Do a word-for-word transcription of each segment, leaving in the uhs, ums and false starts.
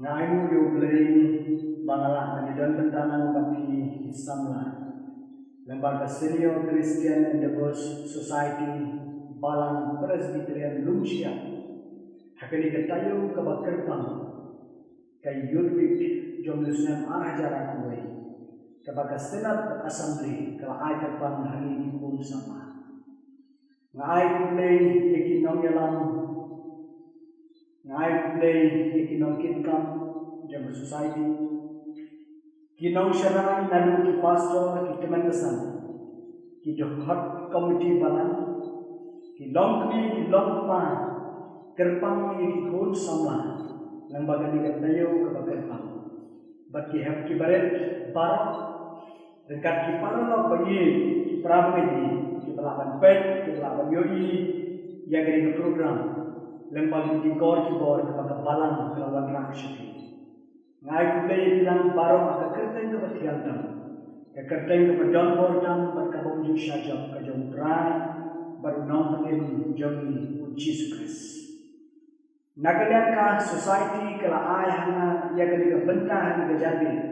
Nga ainguh ïa U Blei ba nga lah ban ïadon bynta lang bad phi ki samla lyngba ka Senior Christian Endeavours Society Balang Presbyterian Lungsiang ha kane ka taïew kaba kyrpang, ka Youth Week jong u snem ar hajar arphew wei, kaba ka Synod Assembly ka la ai kyrpang ha ngi ki khun samla. Nga ai khublei ïa ki nongïalam, nga ai khublei ïa ki nongkitkam jong ka society, ki nongshakri naduh ki pastor, ki tymmen basan, ki dkhot komiti balang, ki longkmie, ki longkpa, kyrpang ïa ki khun samla lyngba kane ka taïew kaba kyrpang, bad ki hep ki barit baroh, ryngkat ki paralok ba ïeit, ki para bangeit kiba lah ban peit, kiba lah ban ïohi ïa kane ka program lyngba ki kor ki bor kaba ka balang ka la wanrah sha ki. Nga ai khublei ïa phi lang baroh ha ka kyrteng kaba thiang tam, ka kyrteng kaba don bor tam bad kaba ym ju shah jop, ka jong U Trai bad U Nongpynim jong ngi U Jisu Khrist. Na ka liang ka society ka la ai ha nga ïa kane ka bynta ha kane ka janmiet.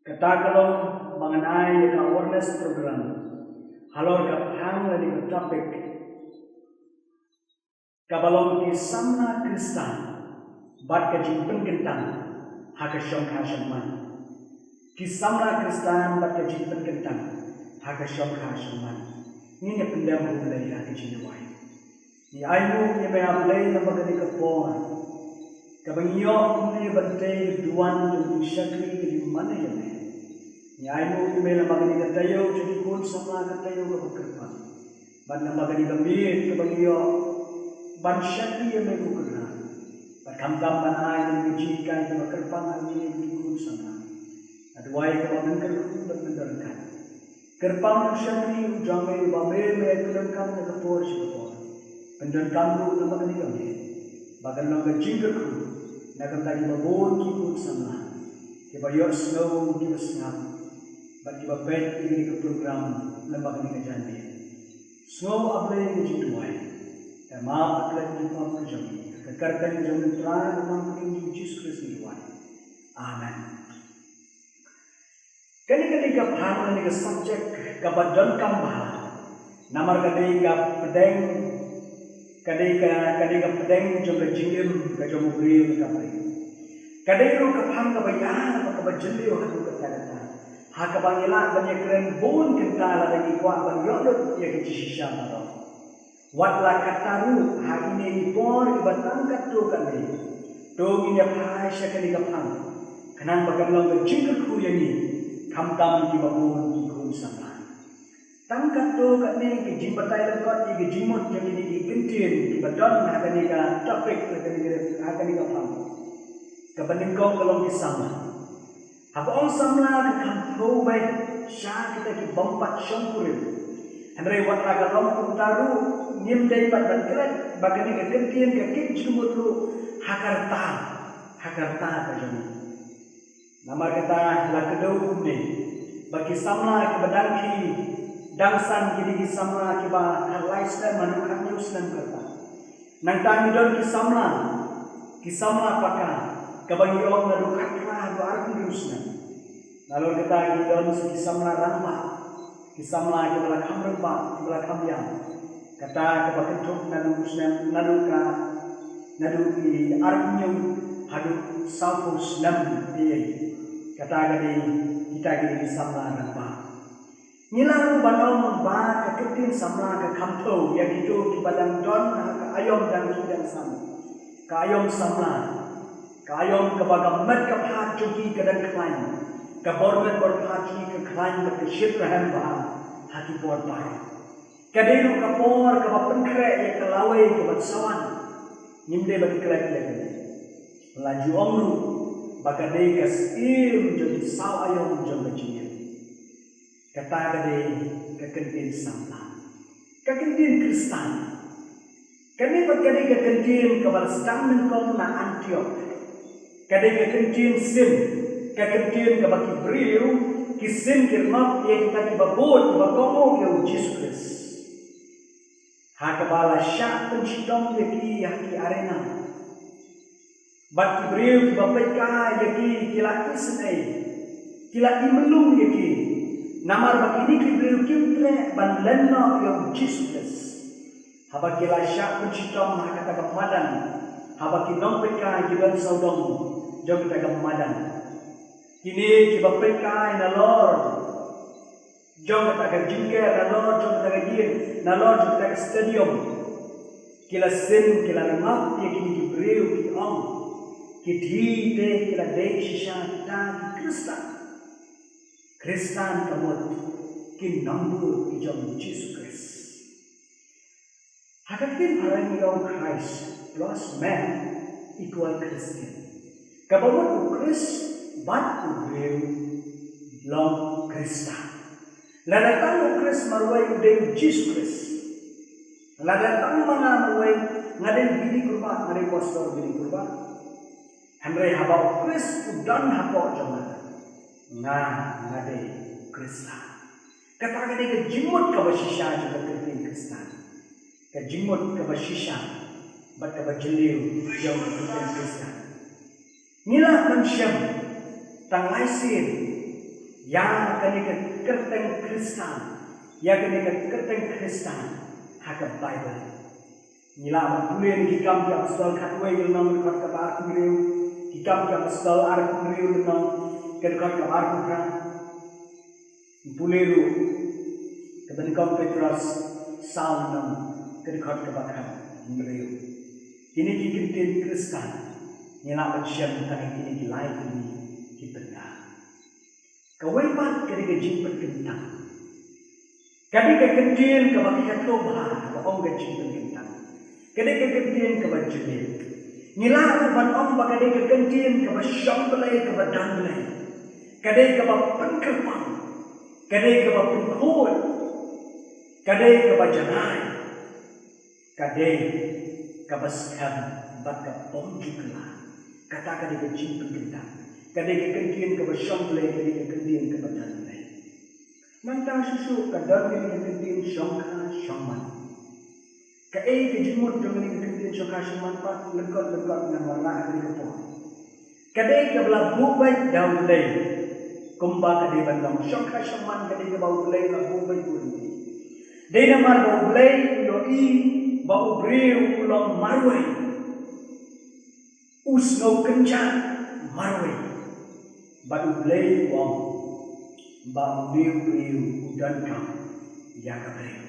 Kata ka long ba ngan ai ïa ka awareness program halor ka phang lane ka topic kaba long ki samla Khristan bad ka jingpynkyntang ha ka shongkha shongman. Ki samla Khristan bad ka jingpynkyntang ha ka shongkha shongman. Ngin ïa pyndem ha U Blei ha ka jingduwai. Ngi ainguh ïa me, A Blei, namar kane ka por kaba ngi ïoh kumne ban tei duwan jong u shakri ka jingmane ïa me. Ngi ainguh ïa me namar kane ka taïew jong ki khun samla, ka taïew kaba kyrpang. Bad namar kane ka miet kaba ngi ïoh ban shakri ïa me, ko Kynrad. Bad khamtam ban ai ïa ka jinghikai kaba kyrpang ha ngi ki khun samla. Nga duwai kaba men kyrkhu bad men donkam. Kyrpang u shakri u jong me uba me me pyndonkam na ka por sha ka por. Pyndonkam ruh namar kane ka miet ba kan long ka jingkyrkhu na ka bynta kiba bun ki khun samla kiba ïohsngew, kiba sngap bad kiba peit ïa kane ka program lyngba kane ka janmiet. Sngew, A Blei, ïa ka jingduwai. Te map, A Blei, ïa ki pop ki jong ngi. Ha ka kyrteng jong U Trai, U Nongpynim, U Jisu Khrist ngi duwai. Amen. Kane ka dei ka phang lane ka subject kaba donkam bha. Namar ka dei ka pdeng, ka dei ka, ka dei ka pdeng jong ka jingim ka jong u briew ne ka briew. Ka dei ruh ka phang kaba ïar bad kaba jylliew haduh katta katta, ha kaba ngi lah ban ïakren bun kynta lada ngi kwah ban ïoh lut ïa ka jingshisha baroh. Wat la katta ruh, ha kine ki por kiba tang katto katne, to ngin ïa phai sha kane ka phang, khnang ba kan long ka jingkyrkhu ïa ngi, khamtam kiba bun ki khun samla. Tang katto katne ki jingbatai lyngkot ïa ki jingmut jong kine ki kyntien kiba don ha kane ka topic, ha kane ka, ha kane ka phang. Kaba nyngkong ka long ki samla. Haba ong samla ka kham thew beit sha kita ki bym pat shongkurim. Hynrei wat la ka long kumta ruh, ngim dei pat ban klet ba kane ka kyntien ka kit jingmut ruh ha ka rta, ha ka rta ka jong ngi. Namar kata la kdew kumne ba ki samla kiba dang khie dang san ki dei ki samla kiba khatlai snem haduh khathynñiew snem ka rta. Nangta ngi don ki samla, ki samla paka, kaba ngi ong naduh khatphra haduh arphew snem. Nalor kata ngi don sa ki samla rangbah, ki samla kiba la kham rangbah, kiba la kham ïam. Kata kaba kynthup naduh u snem, naduh ka, naduh ki arphew haduh sawphew snem ïa. Kata ka dei, kita ki dei ki samla rangbah. Ngi lah ruh ban ong ba ka kyntien samla ka kham thew ïa kito kiba dang don ha ka aïom dang khie dang san. Ka aïom samla, ka aïom kaba ka met ka phad jong ki ka dang khlaiñ, ka bor met bor phad jong ki ka khlaiñ bad ka shit rhem bha ha ki por baroh. Ka dei ruh ka por kaba pynkhreh ïa ka lawei kaba sa wan. Ngim dei ban klet ïa kane. La ju ong ruh ba ka dei ka syiem jong ki saw aïom jong ka jingim. Kata ka dei ka kyntien samla. Ka kyntien Khristan. Kane pat ka dei ka kyntien kaba la sdang nyngkong na Antiok. Ka dei ka kyntien sin, ka kyntien kaba ki briew ki sin ki rngop ïa kita kiba bud, kiba kohnguh ïa U Jisu Khrist. Ha kaba la shah pynshitom ïa ki ha ki arena. Bad ki briew kiba peit kai ïa ki, ki la isynei, ki la imlung ïa ki. Namar ba kine ki briew kim treh ban len noh ïa u Jisu Khrist. Haba ki la shah pynshitom ha kata ka madan, haba ki nongpeit kai ki don sawdong jong kata ka madan. Kine kiba peit kai nalor jong kata ka jingker, nalor jong kata ka ïing, nalor jong kata ka stadium, ki la sim, ki la rangap ïa kine ki briew, ki ong, ki dei te, ki la dei shisha kita ki Khristan. Khristan ka mut ki nongbud ki jong u Jisu Khrist. Ha ka ktien phareng ngi ong Christ plus man equal Christian. Kaba mut u Khrist bad u briew long Khristan. Lada tang u Khrist marwei u dei u Jisu Khrist. Lada tang ma nga marwei, nga dei u Billy Kurbah, nga dei u pastor Billy Kurbah. Hynrei haba u Khrist u don hapoh jong nga, nga, nga dei u Khristan. Kata ka dei ka jingmut kaba shisha jong ka ktien Khristan. Ka jingmut kaba shisha bad kaba jylliew jong ka ktien Khristan. Ngi lah ban shem tang lai sien ïa kane ka kyrteng Khristan, ïa kane ka kyrteng Khristan ha ka Baibl. Ngi lah ban pule na Ki Kam ki Apostol khatwei, lynnong ka dkhot kaba arphew hynriew, Ki Kam ki Apostol arphew hynriew, lynnong ka dkhot kaba arphew phra. Ngi pule ruh kaba nyngkong Petros saw, lynnong ka dkhot kaba khathynriew. Kine ki kyntien Khristan ngi lah ban shem tang ïa kine ki lai tylli ki bynta. Kawei pat ka dei ka jingpynkyntang. Ka dei ka kyntien kaba khatduh bha, kaba ong ka jingpynkyntang. Ka dei ka kyntien kaba jylliew. Ngi lah ruh ban ong ba ka dei ka kyntien kaba shong Blei, kaba don Blei. Ka dei kaba pynkyrpang. Ka dei kaba pynkhuid. Ka dei kaba janai. Ka dei kaba skhem bad ka bym ju kylla. Kata ka dei ka jingpynkyntang. Ka dei ka kyntien kaba shong Blei, ka dei ka kyntien kaba don Blei. Nangta shuh shuh ka don kane ka kyntien shongkha shongman. Kaei ka jingmut jong kane ka kyntien shongkha shongman pat, lyngkot lyngkot ngan wanrah ha kane ka por. Ka dei kaba la buh beit da U Blei. Kumba ka dei ban long shongkha shongman, ka dei kaba U Blei u la buh beit buh ryntih. Dei namar ba U Blei u ïohi ba u briew u long marwei. U sngew kynjah marwei. Bad U Blei u ong ba une u briew u donkam ïa ka briew.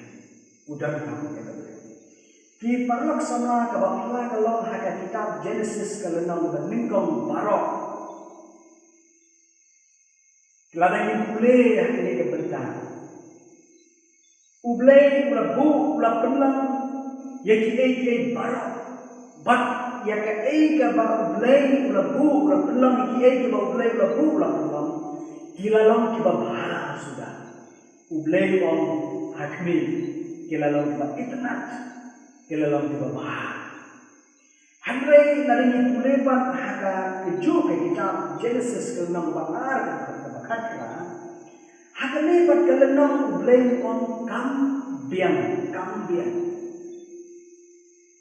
U donkam ïa ka briew. Ki paralok samla, kaba phylla ka long ha ka kitab Genesis ka lynnong ba nyngkong baroh. Lada ngin pule ha kane ka bynta, U Blei u la buh, u la pynlong ïa kiei kiei baroh. Bad ïa kaei kaba U Blei u la buh, u la pynlong, ïa kiei kiba U Blei u la buh, u la pynlong, ki la long kiba bha suda. U Blei u ong ha khmih, ki la long kiba itynnad, ki la long kiba bha. Hynrei lada ngi pule pat ha ka, kajuh ka kitab Genesis ka lynnong ba ar, ka dkhot kaba khatphra. Ha kane pat ka lynnong U Blei u ong kam biang, kam biang.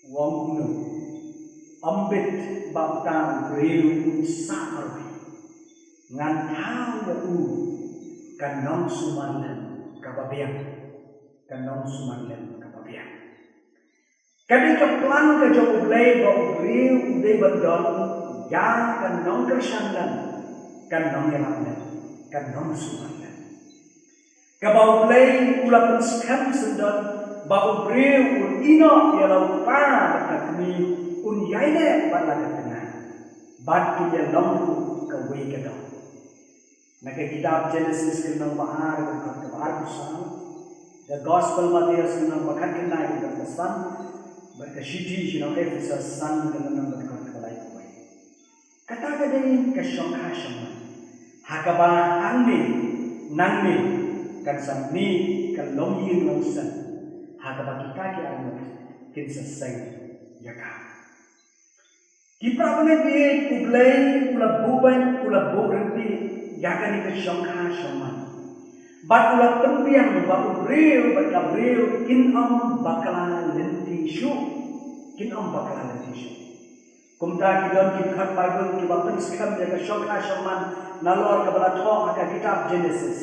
U ong kumno? Ym bit ba uta u briew un sah marwei. Ngan thaw ïa u ka nongsumar lem kaba biang. Ka nongsumar lem kaba biang. Ka dei ka plan ka jong U Blei ba u briew u dei ban don ïa ka nongkyrshan lem, ka nongïalap lem, ka nongsumar lem. Kaba U Blei u la pynskhem syndon ba u briew un ïehnoh ïa la u kpa bad la ka kmie, un ïaineh bad la ka tnga, bad kin ïalong ruh kawei ka dong. Na ka kitab Genesis ka lynnong ba ar, ka dkhot kaba arphew saw, ka Gospel Mathaios ka lynnong ba khatkhyndai, ka dkhot ba san, bad ka shithi sha ki nong Ephesos san, ka lynnong, ka dkhot kaba laiphew wei. Kata ka dei ka shongkha shongman ha kaba hangne nangne kan sa mih ka longïing longsem ha kaba kita ki arngut kin sa seng ïa ka. Ki para bangeit, U Blei u la buh beit, u la buh ryntih ïa kane ka shongkha shongman. Bad u la pynbiang ba u briew bad ka briew kin ym bakla lynti shuh. Kin ym bakla lynti shuh. Kumta ki don ki dkhot Baibl kiba pynskhem ïa ka shongkha shongman nalor kaba la thoh ha ka kitab Genesis.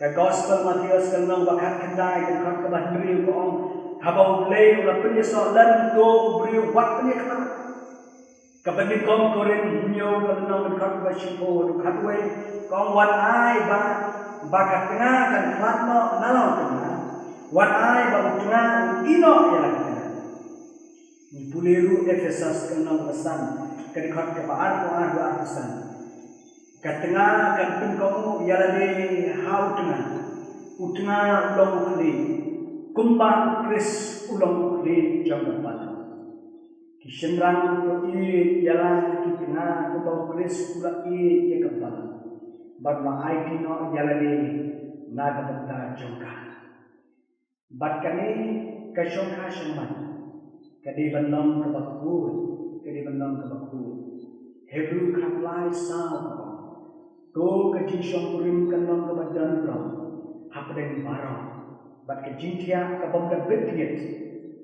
Ka Gospel Mathaios ka lynnong ba khatkhyndai ka dkhot kaba hynriew ka ong, haba U Blei u la pynïasoh lem, to u briew wat pynïakhlad. Kaba nyngkong Korinth hynñiew ka lynnong ka dkhot kaba shiphew haduh khatwei ka ong, wat ai ba, ba ka tnga kan khlad noh na la u tnga, wat ai ba u tnga u ïeh noh ïa la ka tnga. Ngi pule ruh Ephesos ka lynnong ba san ka dkhot kaba arphew ar haduh arphew san. Ka tnga kan pynkohnguh ïa lade ha u tnga, u tnga u long u khlieh, kumba u Khrist u long u khlieh jong ka balang. Ki shynrang to ïeit ïa la ki tnga kumba u Khrist u la ïeit ïa ka balang, bad la aiti noh ïa lade na ka bynta jong ka. Bad kane ka shongkha shongman ka dei ban long kaba khuid, ka dei ban long kaba khuid. Hebru khatlai saw ka ong, to ka jingshongkurim kan long kaba don burom hapdeng baroh, bad ka jingthiah ka bym da bit ngit,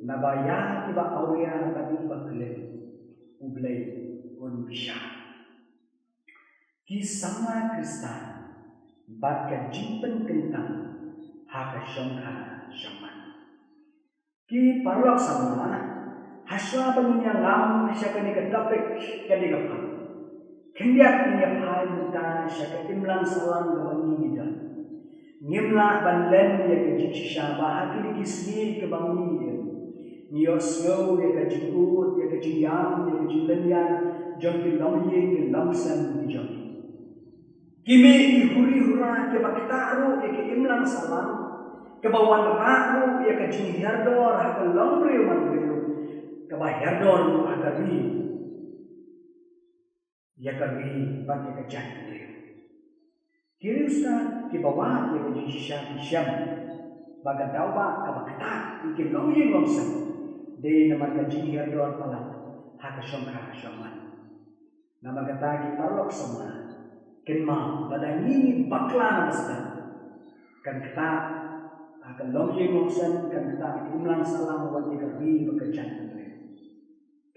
naba ïa kiba awria bad kiba khlem U Blei un bishar. Ki samla Khristan bad ka jingpynkyntang ha ka shongkha shongman. Ki paralok samla, hashwa ban ïa ngam sha kane ka topic kane ka phang, khyndiat ngin ïa phai mynta sha ka imlang sahlang kaba ngi don. Ngim lah ban len ïa ka jingshisha ba ha kine ki sngi kiba ngi im, ngi ïohsngew ïa ka jingud, ïa ka jingïam, ïa ka jinglynñiar jong ki longïing ki longsem ki jong ngi. Ki mih ki huri hura kiba ktah ruh ïa ka imlang sahlang, kaba wanrah ruh ïa ka jinghiar dor ha ka longbriew manbriew, kaba hiar dor ruh ha ka ri, ïa ka ri bad ïa ka jaitbynriew. Ki riewstad kiba wad ïa ka jingshisha ki shem ba ka daw ba kaba ktah ïa ki longïing longsem dei namar ka jinghiar dor palat ha ka shongkha shongman. Namar kata ki paralok samla, kynmaw, lada ngi bakla na ka sdang, kan ktah ha ka longïing longsem, kan ktah ha ka imlang sahlang, wat ïa ka ri bad ka jaitbynriew.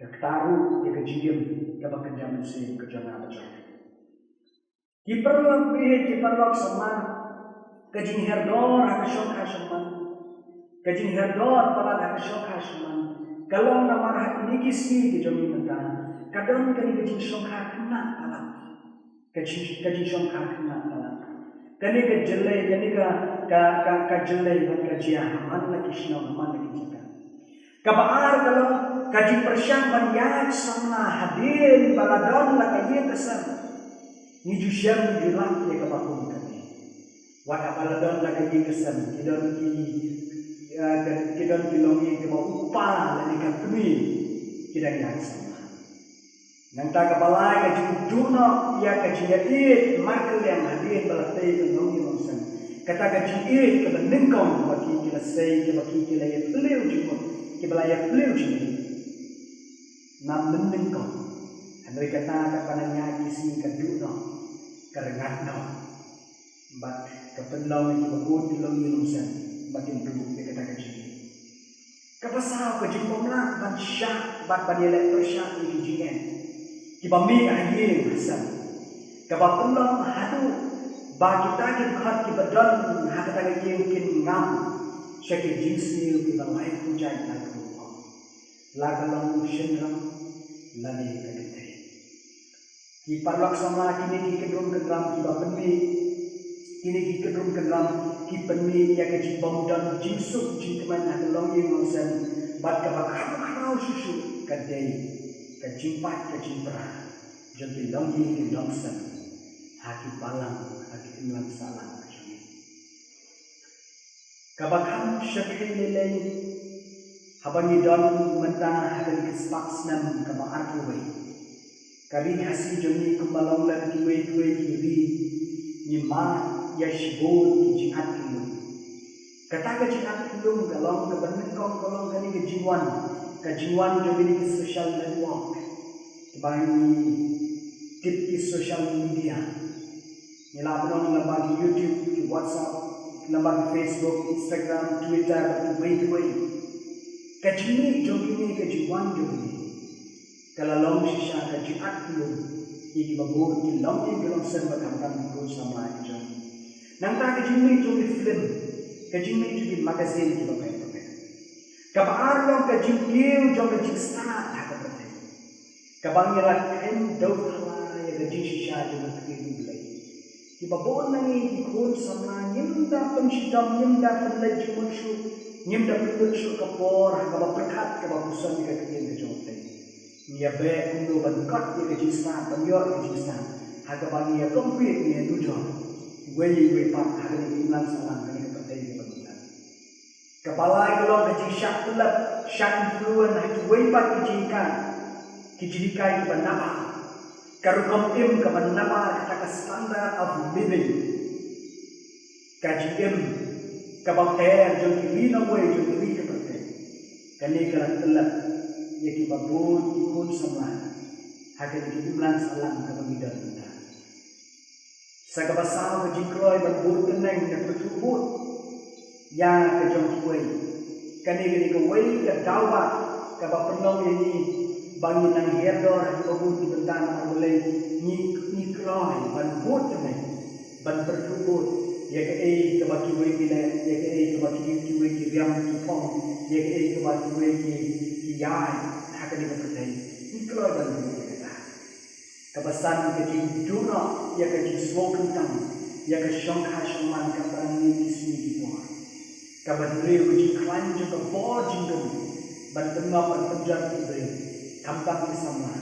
Ka ktah ruh ïa ka jingim kaba kynja mynsiem ka jong nga bad jong phi. Ki paralok baieit, ki paralok samla, ka jinghiar dor ha ka shongkha shongman, ka jinghiar dor palat ha ka shongkha shongman ka long namar ha kine ki sngi ki jong ngi mynta ka don kane ka jingshongkha khynnah palat. Ka jing, ka jingshongkha khynnah palat. Kane ka jyllei, kane ka, ka, ka, ka jyllei bad ka jia ha man la ki shnong, ha man la ki jaka. Kaba ar ka long ka jingpyrshang ban ïaid samla hadien ba la don la ka ïing ka sem. Ngi ju shem, ngi ju lap ïa kaba kum kane. Wat haba la don la ka ïing ka sem, ki don ki, eh, ki, ki don ki longïing kiba u kpa lane ka kmie ki dang ïaid samla. Nangta kaba lai, ka jingduh noh ïa ka jingïaieit markylliang hadien ba la tei ka longïing longsem. Kata ka jingïeit kaba nyngkong ba ki, ki la sei, kaba ki, ki la ïaphylliew jingmut, kiba la ïaphylliew jingmut. Na mynnyngkong. Hynrei kata katba nang ïaid ki sngi ka duh noh, ka rngat noh. Bad ka pynlong ïa kiba bun ki longïing longsem ba kin duh ïa kata ka jingïeit. Kaba saw, ka jingbymlah ban shah bad ban ïaleh pyrshah ïa ki jingeh kiba mih ha ïing ha sem, kaba pynlong haduh ba kita ki dkhot kiba don ha kata ka ïing kin ngam sha ki jingsniew kiba laiphew jait laiphew rukom, la ka long u shynrang lane ka kynthei. Ki paralok samla, kine ki kyndrum kyndram kiba pynmih, kine ki kyndrum kyndram ki pynmih ïa ka jingbymdon jingsuk jingkmen ha ka longïing longsem, bad kaba kham khraw shuh shuh ka dei ka jingpait ka jingpra jong ki longïing ki longsem ha ki balang, ha ki imlang sahlang ka jong ngi. Kaba kham shyrkhei lei lei haba ngi don mynta ha kane ka spah snem kaba arphew wei, ka ri Khasi jong ngi kumba long lem kiwei kiwei ki ri, ngi mad ïa shibun ki jingat khyllung. Kata ka jingat khyllung ka long, kaba nyngkong ka long kane ka jingwan, ka jingwan jong kine ki social network, kaba ngi tip ki social media. Ngi lah ban ong lyngba ki YouTube, ki WhatsApp, lyngba ki Facebook, Instagram, Twitter, kiwei kiwei. Ka jingmih jong kine, ka jingwan jong kine, Ka la long shisha ka jingat khlem ïa kiba bun ki longïing ki longsem bad khamtam ki khun samla ki jong ngi. Nangta ka jingmih jong ki film, ka jingmih jong ki magazine kiba pher bapher. Kaba ar long ka jingkiew jong ka jingstad ha ka pyrthei. Kaba ngi la kren dewthala ïa ka jingshisha jong ka ktien U Blei. Kiba bun na ngi ki khun samla ngim da pynshitom, ngim da pynleit jingmut shuh, ngim da pynlut shuh ka por ha kaba pyrkhat, kaba puson ïa ka ktien ka jong U Blei. Ngi ïa beh kumno ban kot ïa ka jingstad, ban ïoh ïa ka jingstad ha kaba ngi ïa compete, ngi ïa nujor uwei uwei pat ha kane ka imlang sahlang, kane ka pyrthei kaba ngi don. Kaba lai ka long ka jingshah tyllep, shah influence ha kiwei pat ki jinghikai, ki jinghikai kiba nabar. Ka rukom im kaba nabar, kata ka standard of living, ka jingim kaba pher jong ki ri nongwei, jong ki ri ka pyrthei. Kane ka la tyllep ïa kiba bun ki khun samla ha kane ka imlang sahlang kaba ngi don mynta. Sa kaba saw, ka jingkloi ban bud tneng ne pyrthuh bud ïa ka jong kiwei. Kane ka dei kawei ka daw ba kaba pynlong ïa ngi ba ngin nang hiar dor ha kiba bun ki bynta, namar balei? Ngi, ngi kloi ban bud tneng, ban pyrthuh bud ïa kaei kaba kiwei ki leh, ïa kaei kaba ki, kiwei ki riam ki phong, ïa kaei kaba kiwei ki, ki ïaid ha kane ka pyrthei. Ngi kloi ban bud ïa kata. Kaba san, ka jingduh noh ïa ka jingsngewkyntang ïa ka shongkha shongman khamtam ha kine ki sngi ki por. Kaba hynriew, ka jingkhlaiñ jong ka bor jingdum ban pynngop ban pynjot ïa ki briew, khamtam ki samla,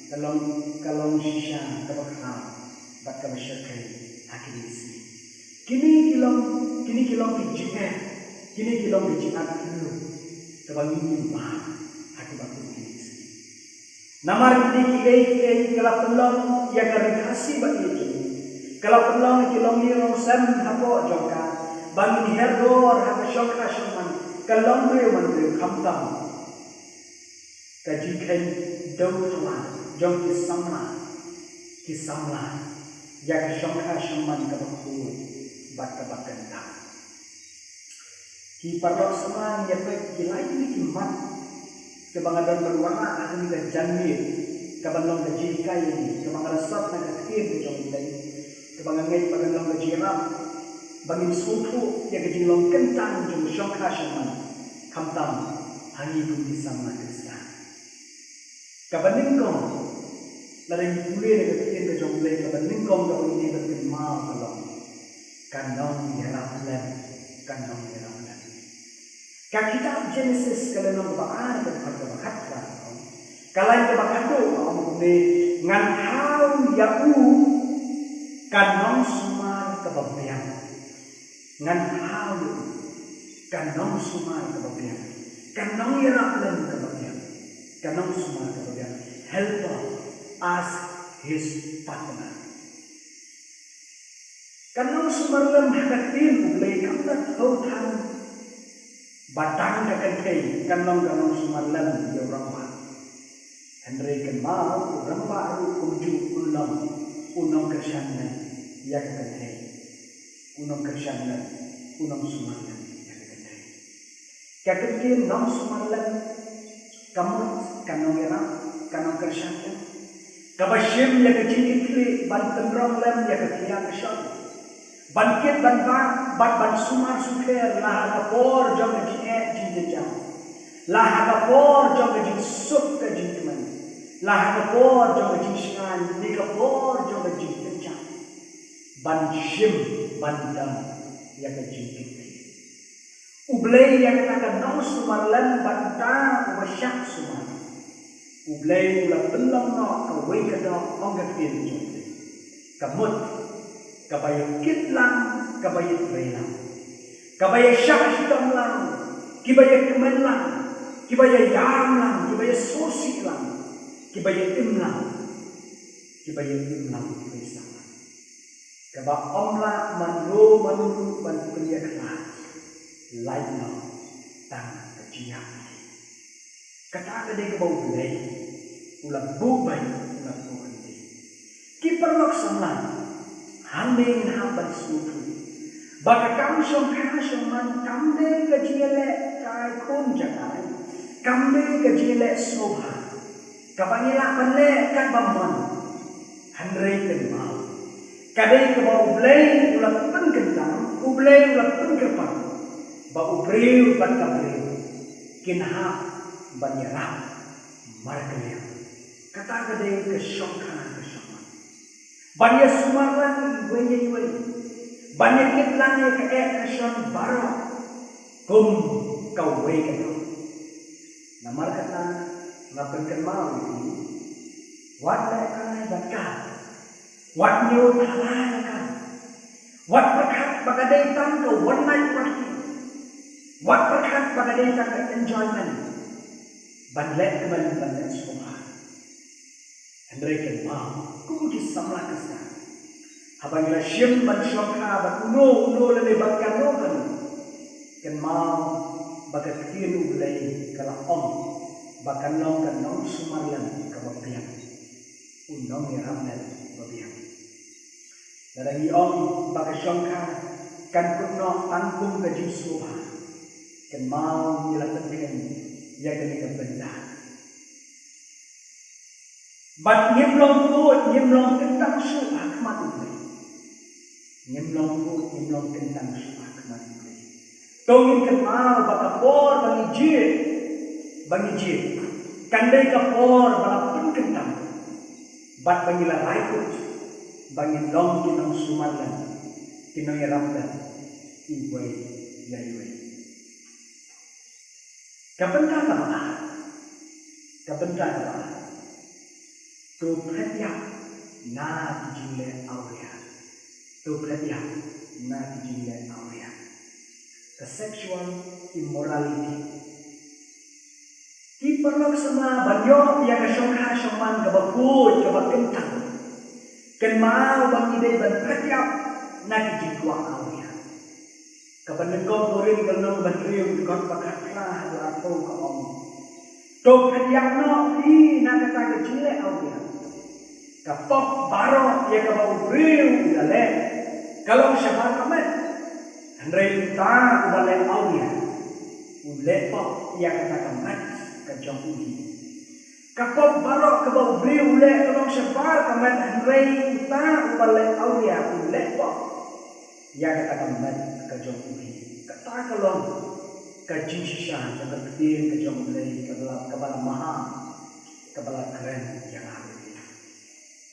ka long, ka long shisha kaba khraw bad kaba shyrkhei ha kine ki sngi. Kine ki long, kine ki long ki jingeh, kine ki long ki jingat khlem kaba ngin ïa mad ha kiba kum kine ki sngi. Namar kine kiei kiei ka la pynlong ïa ka Ri Khasi ba ïeit jong ngi, ka la pynlong ïa ki longïing longsem hapoh jong ka ba ngin hiar dor ha ka shongkha shongman, ka long briew man briew, khamtam ka jingkheiñ dewthala jong ki samla, ki samla ïa ka shongkha shongman kaba khuid bad kaba kyntang. Ki paralok samla, ngi ïa peit ki lai tylli ki mat kiba nga don ban wanrah ha kane ka janmiet, kaban long ka jinghikai ïa ngi, kaba nga la sot na ka ktien ka jong U Blei, kaba nga ngeit ba kan long ka jingïarap ba ngin sngewthuh ïa ka jinglong kyntang jong ka shongkha shongman, khamtam ha ngi kum ki samla Khristan. Kaba nyngkong, lada ngi pule na ka ktien ka jong U Blei, kaba nyngkong kaba ngi dei ban kynmaw ka long ka nongïarap lem, ka nongïarap lem. Ka kitab Jenesis ka lynnong kaba ar, ka dkhot kaba khatphra, ka lain kaba khatduh ka ong kumne: Ngan thaw ïa u ka nongsumar kaba biang. Ngan thaw ïa u ka nongsumar kaba biang, ka nongïarap lem kaba biang, ka nongsumar kaba biang. Helper as his partner. Ka nongsumar lem ha ka ktien U Blei kam da thew than ba tang ka kynthei kan long ka nongsumar lem ïa u rangbah. Hynrei kynmaw, u rangbah ruh kumjuh un long u nongkyrshan lem ïa ka kynthei. U nongkyrshan lem, u nongsumar lem ïa ka kynthei. Ka ktien nongsumar lem ka mut ka nongïarap, ka nongkyrshan lem, kaba shim ïa ka jingkitkhlieh ban pynrong lem ïa ka khia ka shon, ban kit ban bah bad ban sumar sukher la ha ka por jong ka jingeh jingjynjar, la ha ka por jong ka jingsuk ka jingkmen, la ha ka por jong ka jingshngaiñ ne ka por jong ka jingpynjah, ban shim ban don ïa ka jingkitkhlieh. U Blei ïa kata ka nongsumar lem bad uta uba shah sumar. U Blei u la pynlong noh kawei ka doh, ong ka ktien jong U Blei, ka mut kaba ïa kit lang, kaba ïa trei lang, kaba ïa shah shitom lang, kiba ïa kmen lang, kiba ïa ïam lang, kiba ïa sngewsih lang, kiba ïa im lang, kiba ïa im lang, kiba ïa sah lang. Kaba ym lah mano mano ruh ban pynïakhlad lait noh tang ka jingïap. Kata ka dei kaba U Blei u la buh beit, u la buh beit. Ki paralok samla, hangne ngin hap ban sngewthuh ba ka kam shongkha shongman kam dei ka jingïaleh kai khun jaka, kam dei ka jingïaleh sngewbha. Kaba ngi lah ban leh katba mon. Hynrei kynmaw, ka dei kaba U Blei u la pynkyntang, U Blei u la pynkyrpang ba u briew bad ka briew kin hap ban ïarap markylliang. Kata ka dei ka shongkha ka shongman. Ban ïasumar lang iwei ïa iwei. Ban ïakit lang ïa ka eh ka shon baroh kum kawei ka dei. Namar kata nga pynkynmaw ïa phi, wat leh kai bad kai, wat ñiew thala ïa kai, wat pyrkhat ba ka dei tang ka one night party, wat pyrkhat ba ka dei tang ka enjoyment ban leh kmen ban leh sngewbha. Hynrei kynmaw, kum ki samla Khristan, haba ngi la shim ban shongkha bad uno uno lane bad kano kano, kynmaw ba ka ktien U Blei ka la ong ba kan long ka nongsumar lem kaba biang, u nongïarap lem ba biang. Lada ngi ong ba ka shongkha kan kut noh tang kum ka jingsngewbha, kynmaw ngi la pynkheiñ ïa kane ka bynta. Bad ngim long khuid, ngim long kyntang shuh ha khmat U Blei. Ngim long khuid, ngim long kyntang shuh ha khmat U Blei. To ngin kynmaw ba ka por ba ngi jied, ba ngi jied, kan dei ka por ba la pynkyntang bad ba ngi la rai kut ba ngin long ki nongsumar lem, ki nongïarap lem iwei ïa iwei. Ka bynta kaba ar, ka bynta kaba ar, to phet ïap na ki jingleh awria. To phet ïap na ki jingleh awria. Ka sexual immorality. Ki paralok samla, ban ïoh ïa ka shongkha shongman kaba khuid kaba kyntang, kynmaw ba ngi dei ban phet ïap na ki jingkwah awria. Kaba nyngkong Korinth ka lynnong ba hynriew, ka dkhot ba khatphra haduh arphew ka ong, to phet ïap noh phi na kata ka jingleh awria. Ka pop baroh ïa kaba u briew u la leh ka long shabar ka met. Hynrei uta uba leh awria u leh pop ïa kata ka met ka jong u hi. Ka pop baroh kaba u briew u leh ka long shabar ka met, hynrei uta uba leh awria u leh pop ïa kata ka met ka jong u hi. Kata ka long ka jingshisha jong ka ktien ka jong U Blei kaba la, kaba la maham, kaba la kren ïa nga bad phi.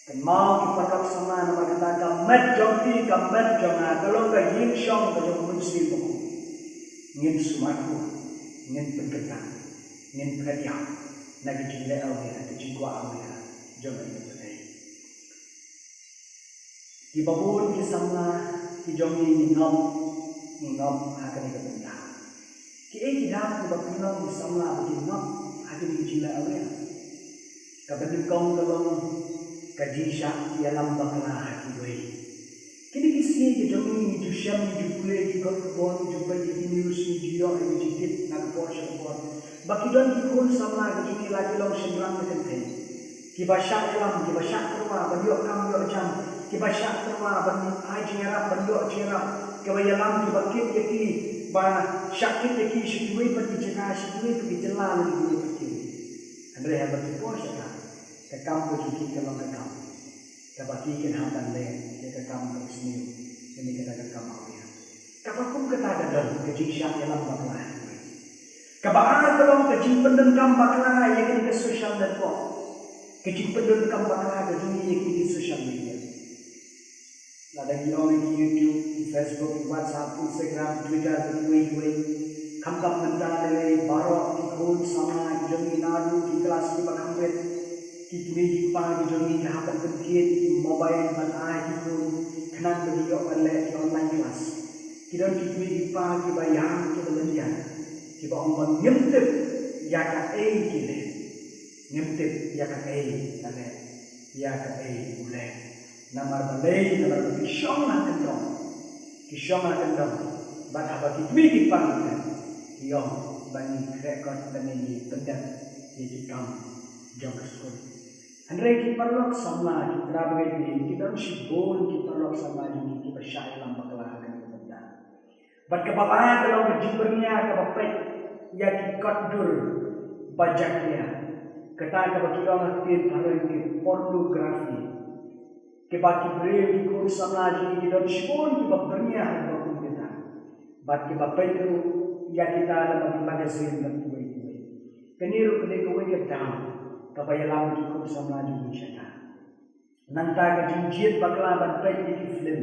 Kynmaw ki paralok samla, namar kata ka met jong phi, ka met jong nga ka long ka ïing shong ka jong U Mynsiem Bakhuid. Ngin sumar khuid, ngin pynkyntang, ngin phet ïap na ki jingleh awria, ki jingkwah awria jong ka ïing ka jong U Blei. Kiba bun ki samla ki jong ngi ngi ngop, ngi ngop ha kane ka bynta. Kiei ki dap kiba pynlong ki samla ba ki ngop ha kine ki jingleh awria? Kaba nyngkong ka long ka jingshah ïalam bakla ha kiwei. Kine ki sngi ki jong ngi ngi ju shem, ngi ju pule ki kot khubor, ngi ju peit ïa ki news, ngi ju ïoh ïa ki jingtip na ka por sha ka por ba ki don ki khun samla ki jong ngi, la ki long shynrang ne kynthei, kiba shah ïalam, kiba shah tyrwa ban ïoh kam ïoh jam, kiba shah tyrwa ban ai jingïarap, ban ïoh jingïarap, kiba ïalam, kiba kit ïa ki, ba shah kit ïa ki sha kiwei pat ki jaka, sha kiwei pat ki jylla, lane kiwei pat kiwei. Hynrei haba ki poi shata, ka kam ka jong ki ka long ka kam kaba ki kin hap ban leh ïa ka kam kaba sniew, kane kata ka kam awria. Kaba kum kata ka don ka jingshah ïalam bakla ha kiwei. Kaba ar ka long ka jingpyndonkam bakla ïa kane ka social network, ka jingpyndonkam bakla ka jong ngi ïa kane ka social media. Lada ngi ong ïa ki YouTube, ki Facebook, ki WhatsApp, Instagram, Twitter, kiwei kiwei, khamtam mynta lei lei baroh ki khun samla ki jong ngi, naduh ki klas kiba kham rit, ki kmie ki kpa ki jong ngi ki hap ban pynkit ïa ki mobile ban ai ki khun khnang ba ki ïoh ban leh ki online class. Ki don ki kmie ki kpa kiba ïam kiba lynñiar, kiba ong ba ngim tip ïa kaei ki leh, ngim tip ïa kaei ka leh, ïa kaei u leh. Namar balei? Namar ba ki shong ha kyndong, ki shong ha kyndong, bad haba ki kmie ki kpa ki kren, ki ong ba ngi khreh kot lane ngi pyndep ïa ki kam jong ka skul. Hynrei ki paralok samla, ki para bangeit, ki don shibun ki paralok samla jong ngi kiba shah ïalam bakla ha kane ka bynta. Bad kaba lai ka long ka jingpyrñia kaba peit ïa ki kot dur ba jakhlia. Kata kaba ki ong ha ka ktien phareng ki pornography. Kiba ki briew ki khun samla jong ngi ki don shibun kiba byrngeh ha kaba kum kita. Bad kiba peit ruh ïa kita lyngba ki magazine bad kiwei kiwei. Kane ruh ka dei kawei ka daw kaba ïalam ki khun samla jong ngi sha ka. Nangta ka jingjied bakla ban peit ïa ki film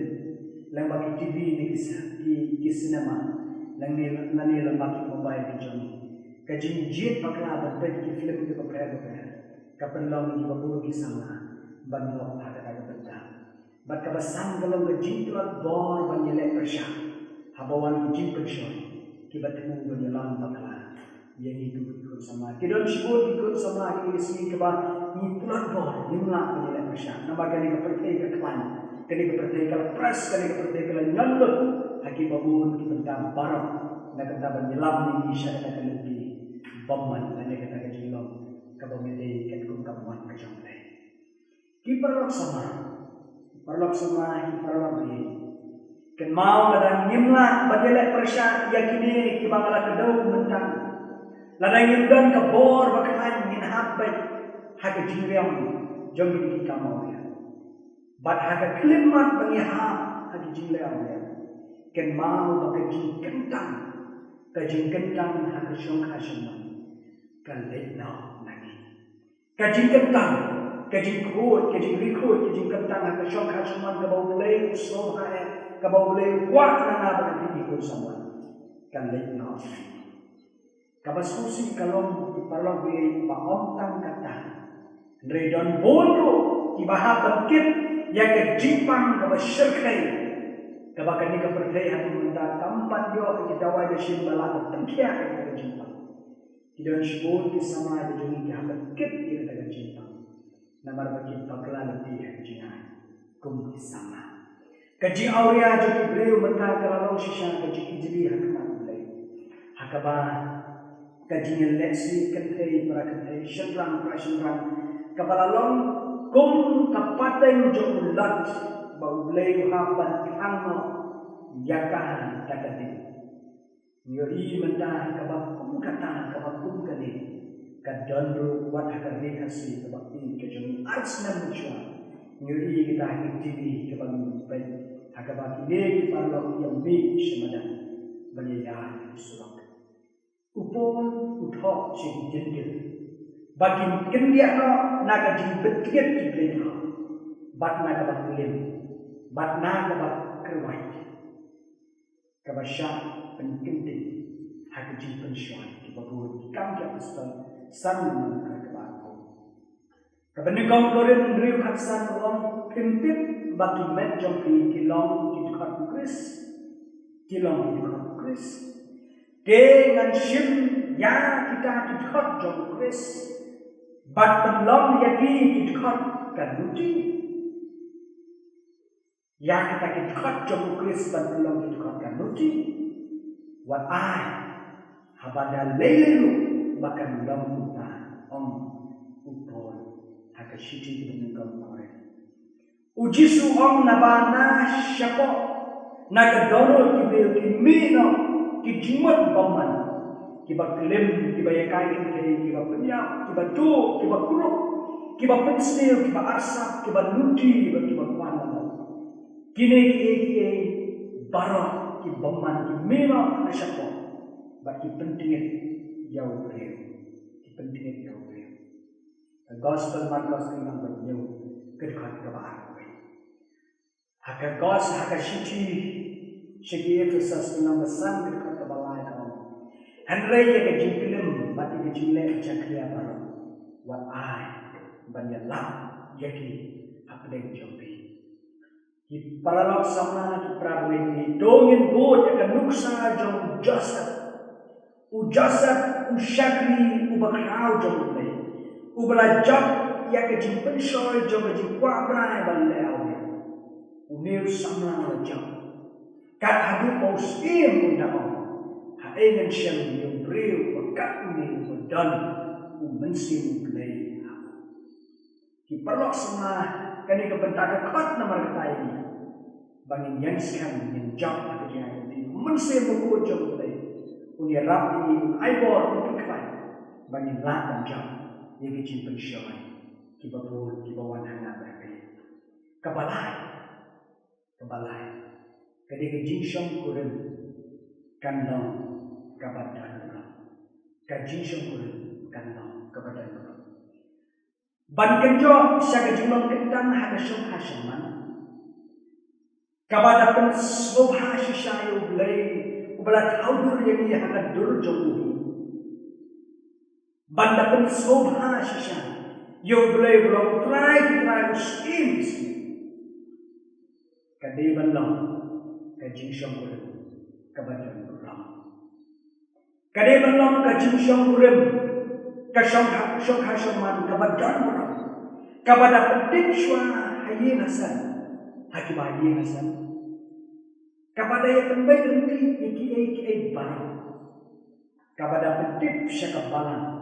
lyngba ki TV ne ki, ki, ki cinema, lane, lane lyngba ki mobile ki jong ngi. Ka jingjied bakla ban peit ïa ki film kiba pher bapher ka pynlong ïa kiba bun ki samla ban ngop ha kata ka bynta. Bad kaba san ka long ka jingtlot bor ban ïaleh pyrshah haba wan ki jingpynshoi kiba thmu ban ïalam bakla ïa ngi kum ki khun samla. Ki don shibun ki khun samla ha kine ki sngi kiba ngi tlot bor, ngim lah ban ïaleh pyrshah. Namar kane ka pyrthei ka khlaiñ, kane ka pyrthei ka la press, kane ka pyrthei ka la ñion lut ha kiba bun ki bynta baroh na ka bynta ban ïalam ïa ngi sha kata ka lynti bymman lane kata ka jinglong kaba ngi dei katkum ka mon ka jong U Blei. Ki paralok samla, ki paralok samla, ki paralok baieit. Kynmaw lada ngim lah ban ïaleh pyrshah ïa kine kiba nga la kdew mynta. Lada ngim don ka bor ba khlaiñ, ngin hap beit ha ka jingriam jong kine ki kam awria. Bad ha ka khyllipmat ba ngi hap ha ka jingleh awria, kynmaw ba ka jingkyntang, ka jingkyntang ha ka shongkha shongman ka leit noh na ngi. Ka jingkyntang, ka jingkhuid, ka jingkhuid, ka jingkyntang ha ka shongkha shongman kaba U Blei u sngewbha eh, kaba U Blei u kwah na nga bad na phi ki khun samla, ka leit noh. Kaba sngewsih ka long, ki paralok baieit, ba ym tang kata, hynrei don bun ruh kiba hap ban kit ïa ka jingpang kaba shyrkhei, kaba kane ka pyrthei ha ka mynta kam pat ïoh ïa ki dawai dashin ba lah ban pynkhiah ïa ka jingpang. Ki don shibun ki samla ki jong ngi ki hap ban kit ïa kata ka jingpang namar ba ki bakla lynti ha ka jingai kum ki samla. Ka jingawria jong ki briew mynta ka la long shisha ka jingkijli ha khmat U Blei, ha kaba ka jingïalehsniew kynthei para kynthei, shynrang para shynrang, kaba la long kum ka pateng jong u Lot ba U Blei u hap ban khang noh ïa ka da ka ding. Ngi ïohi mynta kaba kum kata, kaba kum kane, ka don ruh wat ha ka Ri Khasi kaba ïeit ka jong ngi ar snem mynshuwa. Ngi ïohi kita ha ki TV kaba ngi peit, ha kaba kine ki paralok ki ïa mih sha madan ban ïa ïaid ha ki surok. U Paul u thoh sha ki Jentil ba kin kyndiah noh na ka jingbit tngit ki blei khlaw bad na kaba klim bad na kaba kyrwait. Kaba shah pynkyntiew ha ka jingpynshoi kiba bun. Ki Kam ki Apostol san, lynnong kaba arphew. Kaba nyngkong Korinth hynriew khatsan u ong, phim tip ba ki met jong phi ki long ki dkhot u Khrist? Ki long ki dkhot u Khrist. Te ngan shim ïa kita ki dkhot jong u Khrist bad pynlong ïa ki ki dkhot ka luti? Ïa kita ki dkhot jong u Khrist ban pynlong ki dkhot ka luti? Wat ai, haba da lei lei ruh ba kan long kumta, ong u Paul ha ka shithi kaba nyngkong Korinth. U Jisu u ong naba na shapoh, na ka dohnud ki briew ki mih noh ki jingmut bymman, kiba klim, kiba ïakai kynthei, kiba pynïap, kiba tuh, kiba kurup, kiba pynsniew, kiba arsap, kiba luti bad kiba kwah namar. Kine kiei kiei baroh ki bymman ki mih noh na shapoh bad ki pyntngit ïa u briew. Ki pyntngit ïa u briew. Ka Gospel Markos ka lynnong ba hynñiew, ka dkhot kaba arphew. Ha ka Gos-, ha ka shithi sha ki Ephesos ka lynnong ba san, ka dkhot kaba lai ka ong, hynrei ïa ka jingklim bad ïa ka jingleh jakhlia baroh, wat ai ban ïalap ïa ki hapdeng jong phi. Ki paralok samla, ki para bangeit, to ngin bud ïa ka nuksa jong u Joseph. U Joseph u shakri uba khraw jong U Blei, uba la jop ïa ka jingpynshoi jong ka jingkwah brai ban leh awria. Une u samla u la jop. Kat haduh ba u syiem un da ong, haei ngan shem ïa u briew uba kat une uba don u Mynsiem U Blei ha u. Ki paralok samla, kane ka bynta ka khot namar kata ïa ngi ba ngin ïeng skhem, ngin jop ha ka jingïaid lynti. U Mynsiem Bakhuid jong U Blei un ïarap ïa ngi, un ai bor, un pynkhlaiñ ba ngin lah ban jop ïa ki jingpynshoi kiba bun kiba wan ha nga bad ha phi. Kaba lai, kaba lai, ka dei ka jingshongkurim kan long kaba don burom. Ka jingshongkurim kan long kaba don burom. Ban kynjoh sha ka jinglong kyntang ha ka shongkha shongman, kaba da pynsngewbha shisha ïa U Blei uba la thaw dur ïa ngi ha ka dur jong u. Ban da pynsngewbha shisha ïa U Blei uba long U Trai ki trai, U Syiem ki syiem, ka dei ban long ka jingshongkurim kaba don burom. Ka dei ban long ka jingshongkurim, ka shongkha, shongkha shongman kaba don burom, kaba da pyntip shuwa ha ïing ha sem, ha kiba ha ïing ha sem, kaba da ïa pynbeit ryntih ïa kiei kiei baroh, kaba da pyntip sha ka balang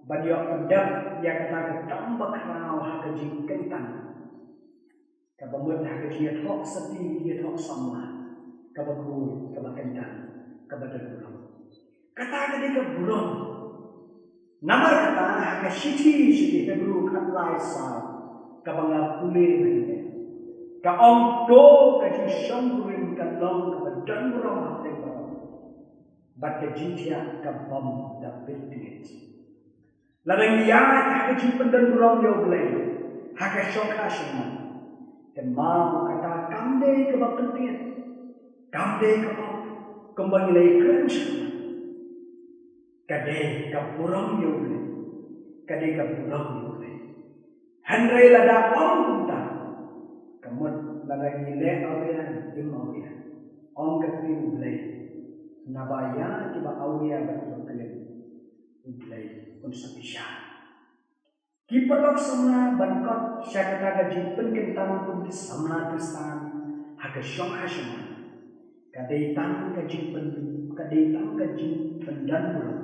ban ïoh pyndep ïa kata ka kam bakhraw ha ka jingkyntang, kaba mut ha ka jingïathoh sati, ïathoh samla kaba khuid, kaba kyntang, kaba don burom. Kata ka dei ka burom. Namar kata ha ka shithi sha ki Hebru khatlai saw, kaba nga pule mynne, ka ong, to ka jingshongkurim kan long kaba don burom hapdeng baroh, bad ka jingthiah ka bym da bit tngit. Lada ngi ïaid ha ka jingpyndon burom ïa U Blei ha ka shongkha shongman, kynmaw kata kam dei kaba pyntngit, kam dei kaba, kumba ngi la ïakren sha khmat. Ka dei ka burom ïa U Blei, ka dei ka burom ïa U Blei. Hynrei lada ong kumta, ka mut lada ngi leh awria, ngim awria, ong ka ktien U Blei, naba ïa kiba awria bad kiba klim, U Blei un sa bishar. Ki paralok samla, ban kot sha kata ka jingpynkyntang kum ki samla Khristan ha ka shongkha shongman, ka dei tang ka jingpyn, ka dei tang ka jingpyndon burom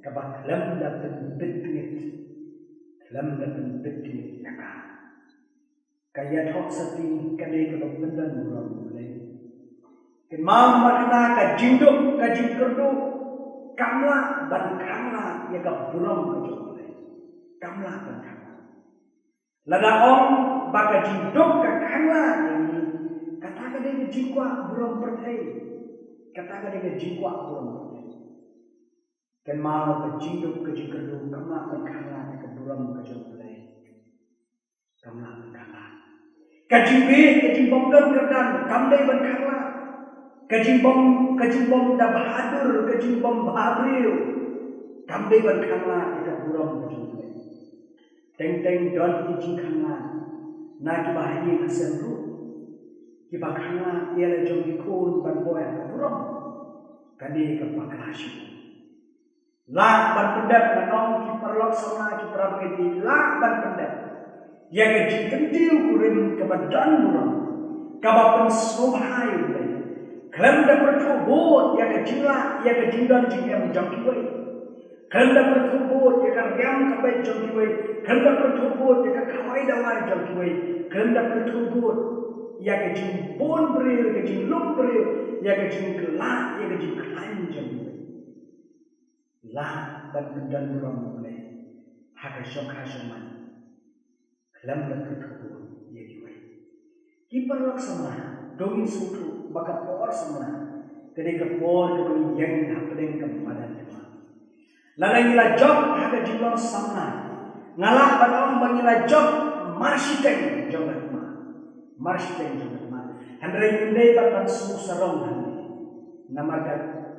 kaba khlem da pynbit tngit, khlem da pynbit tngit ïa ka. Ka ïathoh sati ka dei kaba pyndon burom U Blei. Kynmaw namar kata ka jingduk, ka jingkyrduh kam lah ban khang lad ïa ka burom ka jong U Blei. Kam lah ban khang lad. Lada ong ba ka jingduk ka khang lad ïa ngi, kata ka dei ka jingkwah burom pyrthei. Kata ka dei ka jingkwah burom pyrthei. Kynmaw ka jingduk, ka jingkyrduh kam lah ban khang lad ïa ka burom ka jong U Blei. Kam lah ban khang lad. Ka jingbieit, ka jingbym don kyrdan kam dei ban khang lad. Ka jingbym, ka jingbym da bahadur, ka jingbym bahabriew kam dei ban khang lad ïa ka burom ka jong U Blei. Teng teng don ki jingkhang lad na kiba ha ïing ha sem ruh, kiba khang lad ïa la jong ki khun ban poi ha ka burom, kane ka bakla shisha. Lah ban pyndep, ngan ong ki paralok samla, ki para bangeit, lah ban pyndep ïa ka jingkyntiew kurim kaba don burom, kaba pynsngewbha ïa U Blei. Khlem da pyrthuh bud ïa ka jinglah, ïa ka jingdon jingem jong kiwei. Khlem da pyrthuh bud ïa ka riam ka beit jong kiwei. Khlem da pyrthuh bud ïa ka khawai dawai jong kiwei. Khlem da pyrthuh bud ïa ka jingbun briew, ïa ka jinglum briew, ïa ka jingkylla, ïa ka jingkhlaiñ jong kiwei. Lah ban pyndon burom ïa U Blei ha ka shongkha shongman, khlem da pyrthuh bud ïa kiwei. Ki paralok samla, to ngin sngewthuh ba ka por samla ka dei ka por kaba ngi ïeng hapdeng ka madan thymmai. Lada ngi la jop ha ka jinglong samla, nga lah ban ong ba ngi la jop marshiteng jong ka thymmai. Marshiteng jong ka thymmai. Hynrei ngim dei pat ban sngewsarong hangne, namar ka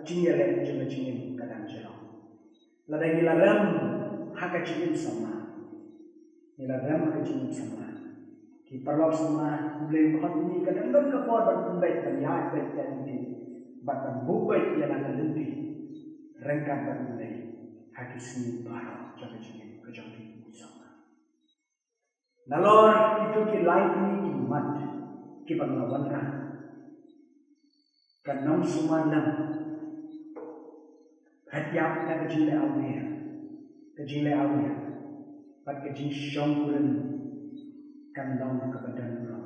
jingïaleh jong ka jingim ka dang sha long. Lada ngi la rem ha ka jingim samla, ngi la rem ha ka jingim samla, ki paralok samla, U Blei u khot ïa ngi, ka dang don ka por ban pynbeit, ban ïaid beit ïa ka lynti, bad ban buh beit ïa la ka lynti ryngkat bad U Blei ha ki sngi baroh jong ka jingim ka jong ngi ki samla. Nalor kito ki lai tylli ki mat kiba nga la wanrah, ka nongsumaw lem, phet ïap na ka jingleh awria, ka jingleh awria bad ka jingshongkurim kan long kaba don burom.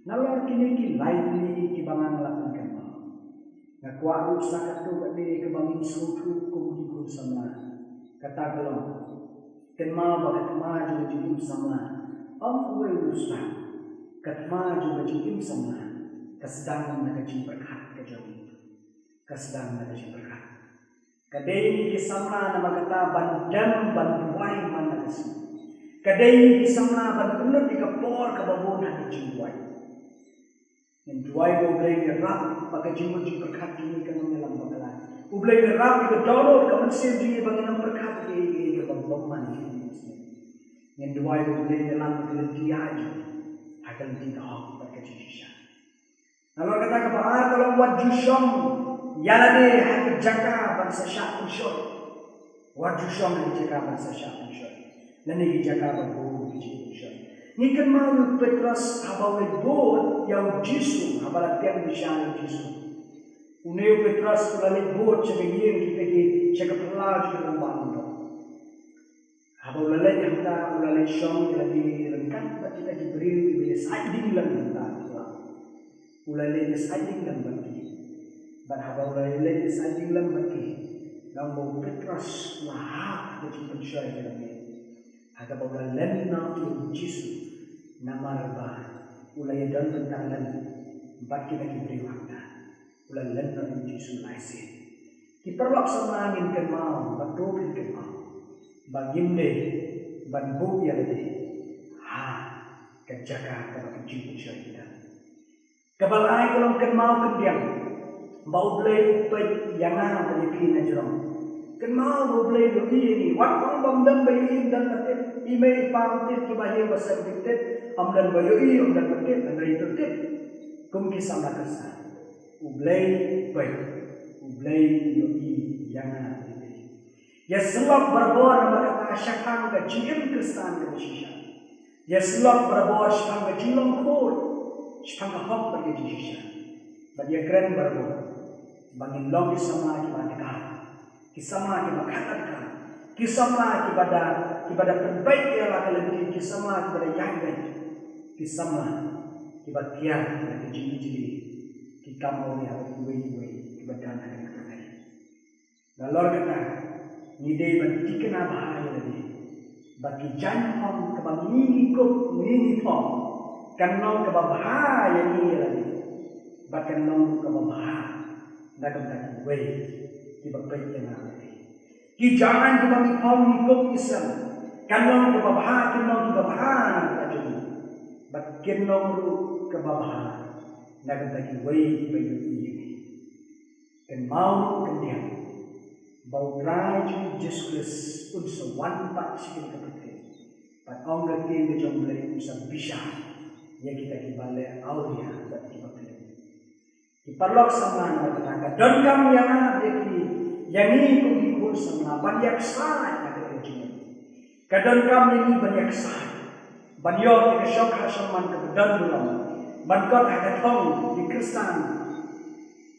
Nalor kine ki lai tylli kiba nga la pynkynmaw, nga kwah ruh sa katto katne kaba ngin sngewthuh kum ki khun samla. Kata ka long, Kynmaw ba ka thma jong ka jingim samla, ym uwei u sdang. Ka thma jong ka jingim samla ka sdang na ka jingpyrkhat ka jong ngi. Ka sdang na ka jingpyrkhat. Ka dei ngi ki samla namar kata ban dem ban duwai man la ka sngi. Ka dei ngi ki samla ban pynlut ïa ka por kaba bun ha ka jingduwai. Ngin duwai ba U Blei un ïarap ba ka jingmut jingpyrkhat jong ngi kan ym ïalam bakla. U Blei un ïarap ïa ka dohnud ka mynsiem jong ngi ba ngin ym pyrkhat ïa kiei kiei kiba bymman ha ka jingim. Ngin duwai ba U Blei un ïalam ïa ka lynti ïaid jong ngi ha ka lynti kaba hok bad ka jingshisha. Nalor kata kaba ar ka long wat ju shong ïa lade ha ki jaka ban sa shah pynshoi. Wat ju shong ha ki jaka ban sa shah pynshoi lane ki jaka ba bun ki jingpynshoi. Ngi kynmaw ïa u Petros haba u leit bud ïa u Jisu, haba la tieng bishar ïa u Jisu. Une u Petros u la leit bud sha ka ïing jong ka, sha ka phyllaw jong ka rangbah lyngdoh. Haba u la leit hangta u la leit shong ïa lade ryngkat bad kita ki briew kiba ïasaid ding lem hangta. U la leit ïasaid ding lem bad ki. Bad haba u la leit ïasaid ding lem bad ki, long ba u Petros u la hap ha ka jingpynshoi ka lynti ha kaba u la len noh ïa u Jisu, namar ba u la ïadon bynta lem bad kita ki briew hangta. U la len noh ïa u Jisu lai sien. Ki paralok samla, ngin kynmaw bad to ngin kynmaw ba ngim dei ban buh ïa lade ha ka jaka kaba ki jingpynshoi ki don. Kaba lai ka long kynmaw khyndiat ba U Blei u peit ïa nga bad ïa phi na jrong. Kynmaw ba U Blei u ïohi ïa ngi, wat ong ba ym don ba ïohi, ym don ba tip, i mei i pa ym tip, kiba ïeng ba sem kim tip, ym don ba ïohi, ym don ba tip, hynrei to tip kum ki samla Khristan. U Blei u peit, U Blei u ïohi ïa nga bad ïa phi. Ïa syllok barabor namar kata shaphang ka jingim Khristan kaba shisha. Ïa syllok barabor shaphang ka jinglong khuid, shaphang ka hok bad ka jingshisha. Bad ïa kren barabor ba ngin long ki samla kiba adkar, ki samla kiba khat adkar, ki samla kiba da, kiba da pynbeit ïa la ka lynti, ki samla kiba da ïaid beit, ki samla kiba kiar ïa ka jingkitkhlieh, ki kam awria bad kiwei kiwei kiba don ha kane ka pyrthei. Nalor kata, ngi dei ban tikna bha ïa lade ba ki jaiñ phong kaba ngi ngi kup, ngi ngi phong, kan long kaba bha ïa ngi ïa lade bad kan long kaba bha na ka bynta kiwei kiba peit ïa nga bad phi. Ki jaiñ kiba ngi phong, ngi kup, ngi sem, kan long kaba bha, kin long kiba bha na ka bynta jong ngi bad kin long ruh kaba bha na ka bynta kiwei kiba ïohi ïa ngi. Kynmaw ruh khyndiat ba U Trai jong ngi Jisu Khrist un sa wan pat sha kane ka pyrthei. Bad ong ka ktien ka jong U Blei un sa bishar ïa kita kiba leh awria bad kiba khlem. Ki paralok samla, namar kata ka donkam ïa nga bad ïa phi, ïa ngi kum ki khun samla ban ïa ksaid ha kane ka jingim. Ka donkam ïa ngi ban ïa ksaid, ban ïoh ïa ka shongkha shongman kaba don burom, ban kot ha ka thong ki Khristan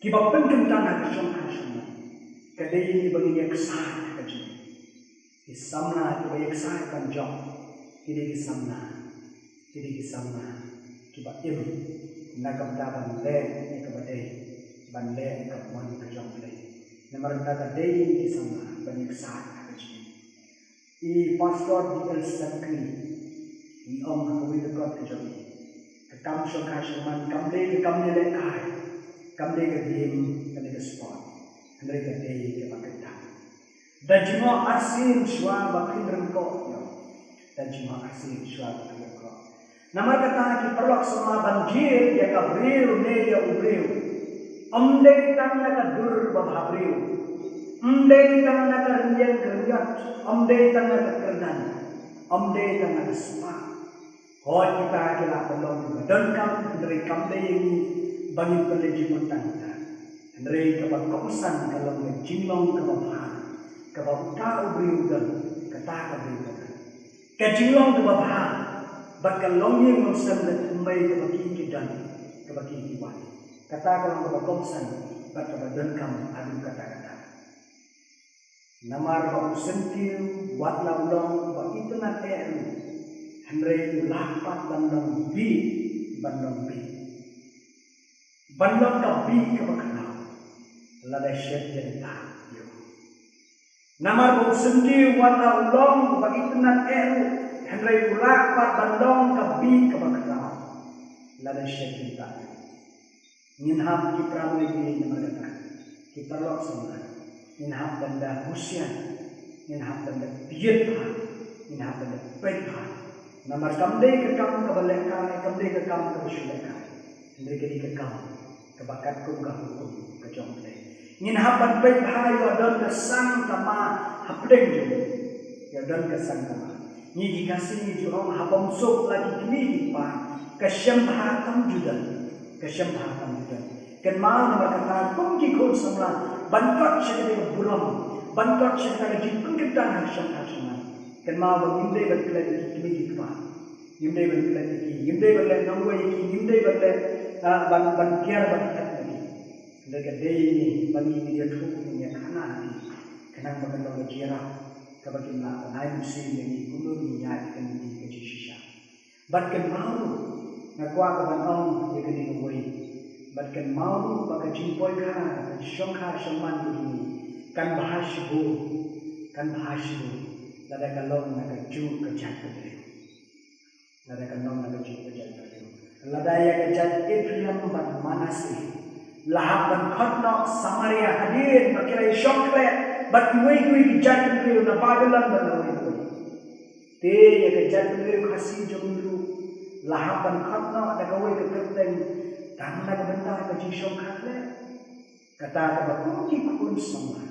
kiba pynkyntang ha ka shongkha shongman. Ka dei ïa ngi ban ïa ksaid ha ka jingim. Ki samla kiba ïa ksaid ban jop ki dei ki samla, ki dei ki samla kiba im na ka bynta ban leh ïa kaba dei, ban leh ïa ka mon ka jong U Blei. Namar kata ka dei ïa ngi ki samla ban ïa ksaid ha ka jingim. I Pastor D L Sackley i ong ha kawei ka kot ka jong i, ka kam shongkha shongman kam dei ka kam ïalehkai, kam dei ka game lane ka sport, hynrei ka dei kaba kyntang. Da jngoh arsien shuwa ba phin ryngkoh ïa u. Da jngoh arsien shuwa ba phin ryngkoh. Namar kata ki paralok samla, ban jied ïa ka briew ne ïa u briew, ym dei tang na ka dur ba bha briew, ym dei tang na ka rynïeng ka rynïot, ym dei tang na ka kyrdan, ym dei tang na ka spah. Hooid, kita ki lah ban long kiba donkam, hynrei kam dei ïa ngi ba ngin pynleit jingmut tang kita. Hynrei kaba kongsan ka long ka jinglong kaba bha kaba uta u briew u don, kata ka briew ka don. Ka jinglong kaba bha bad ka longïing longsem lane thymmei kaba ki ki don, kaba ki ki wan, kata ka long kaba kongsan bad kaba donkam haduh katta katta. Namar ba u syntiew wat la u long ba itynnad eh ruh, hynrei u lah pat ban long bieit, ban long bieit, ban long ka bieit kaba khraw lada shet jynta ïa u. Namar ba u syndie wat la u long ba itynnad eh ruh, hynrei u lah pat ban long ka bih kaba khraw lada shet bynta. Ngin hap, ki para bangeit, namar kata, ki paralok samla, ngin hap ban da husiar, ngin hap ban da peit bha, ngin hap ban da peit bha. Namar kam dei ka kam kaba lehkai, kam dei ka kam kaba shu lehkai, hynrei ka dei ka kam kaba katkum ka hukum ka jong U Blei. Ngin hap ban peit bha ïoh don ka sang ka ma hapdeng jong ngi. Ïoh don ka sang ka ma. Ngi ki Khasi ngi ju ong, haba ym suk la ki kmie ki kpa, ka shem bha kam ju don. Ka shem bha kam ju don. Kynmaw namar kata kum ki khun samla, ban kot sha kata ka burom, ban kot sha kata ka jingpynkyntang ha shong ha shong. Kynmaw ba ngim dei ban klet ïa ki kmie ki kpa. Ngim dei ban klet ïa ki, ngim dei ban leh nongwei ïa ki, ngim dei ban leh, ah, ban, ban kiar ban klet ïa ki. Hynrei ka dei ngi, ba ngi ngin ïathuh, ngin ïakhana ha ki, khnang ba kan long ka jingïarap kaba kin lah ban ai mynsiem ïa ngi kumno ngin ïaid ïa kane ka jingshisha. Bad kynmaw ruh, nga kwah ka ban ong ïa kane kawei. Bad kynmaw ruh ba ka jingpoi kha, ka jingshong kha shong man ka jong ngi, kan bha shibun, kan bha shibun lada ka long na kajuh ka jaitbynriew. Lada ka long na kajuh ka jaitbynriew. Lada ïa ka jait Ephraim bad Manasseh la hap ban khot noh Samaria hadien ba ki la ïashong khleh bad kiwei kiwei ki jaitbynriew na Babilon bad na wei na wei. Te ïa ka jaitbynriew Khasi jong ngi ruh la hap ban khot noh da kawei ka kyrteng tang na ka bynta ka jingshong kha khleh. Kata kaba kum ki khun samla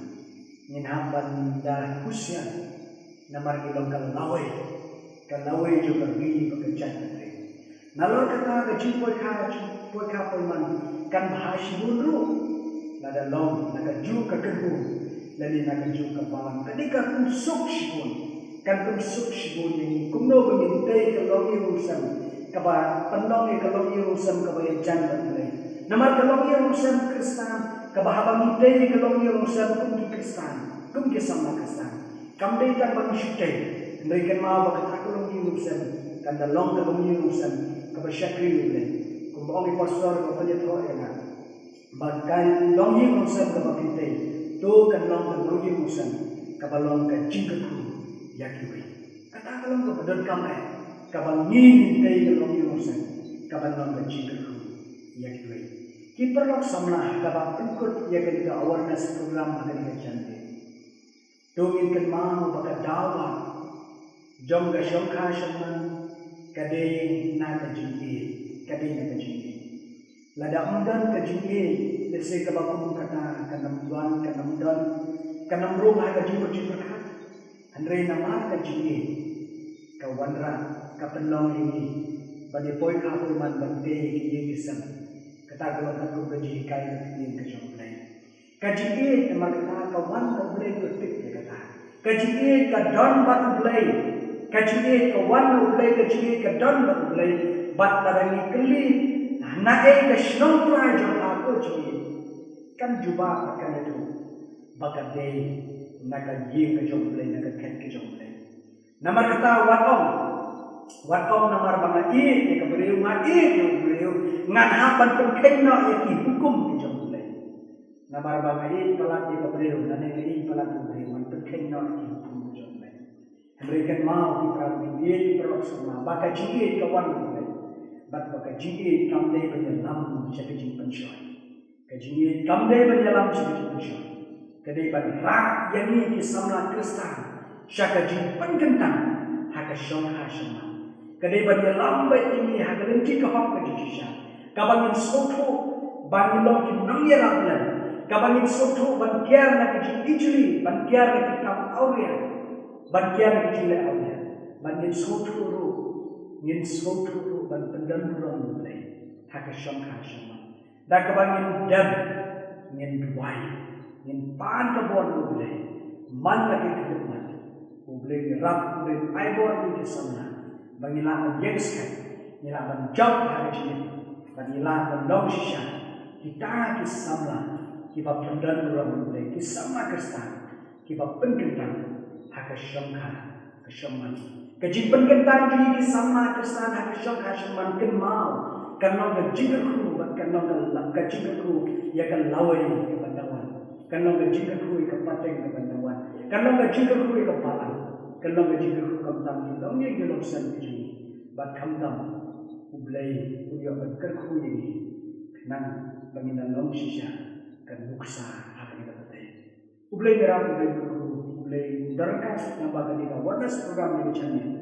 ngin hap ban da husiar, namar ngi long ka lawei, ka lawei jong ka ri bad ka jaitbynriew. Nalor kata ka jingpoi kha, jingpoi kha poi man kan bha shibun ruh lada long na kajuh ka kynhun lane na kajuh ka balang. Ka dei ka pynsuk shibun, kan pynsuk shibun ïa ngi kumno ba ngin tei ka longïing longsem kaba pynlong ïa ka longïing longsem kaba ïajan bad U Blei. Namar ka longïing longsem Khristan kaba haba ngi tei ïa ka longïing longsem kum ki Khristan, kum ki samla Khristan, kam dei tang ba ngi shu tei, hynrei kynmaw ba kata ka longïing longsem kan da long ka longïing longsem kaba shakri ïa U Blei. Kumba ong i pastor ba pynïathoh ïa nga, ba ka longïing longsem kaba phi tei, to kan long ka longïing longsem kaba long ka jingkyrkhu ïa kiwei. Kata ka long kaba donkam eh, kaba ngi ngin tei ka longïing longsem kaba long ka jingkyrkhu ïa kiwei. Ki paralok samla, kaba pynkut ïa kane ka awareness program ha kane ka janmiet, to ngin kynmaw ba ka daw jong ka shong kha shong man ka dei na ka jingïeit, ka dei na ka jingïeit. Lada ym don ka jingïeit, lehse kaba kum kata kan ym wan, kan ym don, kan ym rung ha ka jingpyrkhat. Hynrei namar ka jingïeit ka wanrah, ka pynlong ïa ngi ban ïa poi kha poi man, ban tei ïa ki ïing ki sem. Kata ka long katkum ka jinghikai ka ktien ka jong U Blei. Ka jingïeit namar kata ka wan na U Blei, ka tip ïa kata. Ka jingïeit ka don bad U Blei. Ka jingïeit ka wan na U Blei, ka jingïeit ka don bad U Blei. Bad lada ngi kylli, naei ka shnong trai jong pha, ko jingïeit, kan jubab bad kan ïathuh ba ka dei na ka ïing ka jong U Blei, na ka khet ka jong U Blei. Namar kata wat ong, wat ong namar ba nga ïeit ïa ka briew, nga ïeit ïa u briew, ngan hap ban pynkheiñ noh ïa ki hukum ki jong U Blei. Namar ba nga ïeit palat ïa ka briew, lane nga ïeit palat ïa u briew, ngan pynkheiñ noh ïa ki hukum ki jong U Blei. Hynrei kynmaw ki para bangeit, ki paralok samla, ba ka jingïeit ka wan na U Blei. Bad ba ka jingïeit kam dei ban ïalam sha ka jingpynshoi. Ka jingïeit kam dei ban ïalam sha ka jingpynshoi. Ka dei ban rah ïa ngi ki samla Khristan sha ka jingpynkyntang ha ka shong kha shong man. Ka dei ban ïalam beit ïa ngi ha ka lynti ka hok ka jingshisha, kaba ngin sngewthuh ba ngi long ki nongïarap lem, kaba ngin sngewthuh ban kiar na ka jingijli, ban kiar na ki kam awria, ban kiar na ka jingleh awria. Bad ngin sngewthuh ruh, ngin sngewthuh ruh ban pyndon burom ïa U Blei ha ka shong kha shong man. Da kaba ngin dem, ngin duwai, ngin pan ka bor na U Blei man la ki khyllipmat. U Blei u ïarap, U Blei u ai bor ïa ngi ki samla ba ngi lah ban ïeng skhem, ngi lah ban jop ha ka jingim, bad ngi lah ban long shisha kita ki samla kiba pyndon burom ïa U Blei, ki samla Khristan kiba pynkyntang ha ka shong kha ka shong man. Ka jingpynkyntang jong ngi ki samla Khristan ha ka shong kha shong man, kynmaw, kan long ka jingkyrkhu, bad kan long ka la-, ka jingkyrkhu ïa ka lawei kaban da wan. Kan long ka jingkyrkhu ïa ka pateng kaban da wan. Kan long ka jingkyrkhu ïa ka Baal, kan long ka jingkyrkhu khamtam ïa ki longïing ki longsem ki jong ngi, bad khamtam U Blei u ïoh ban kyrkhu ïa ngi khnang ba ngin long shisha ka nuksa ha kane ka pyrthei. U Blei un ïarap, U Blei un kyrkhu, U Blei un don ryngkat. Namar kane ka Oneness Program ïa ka jingim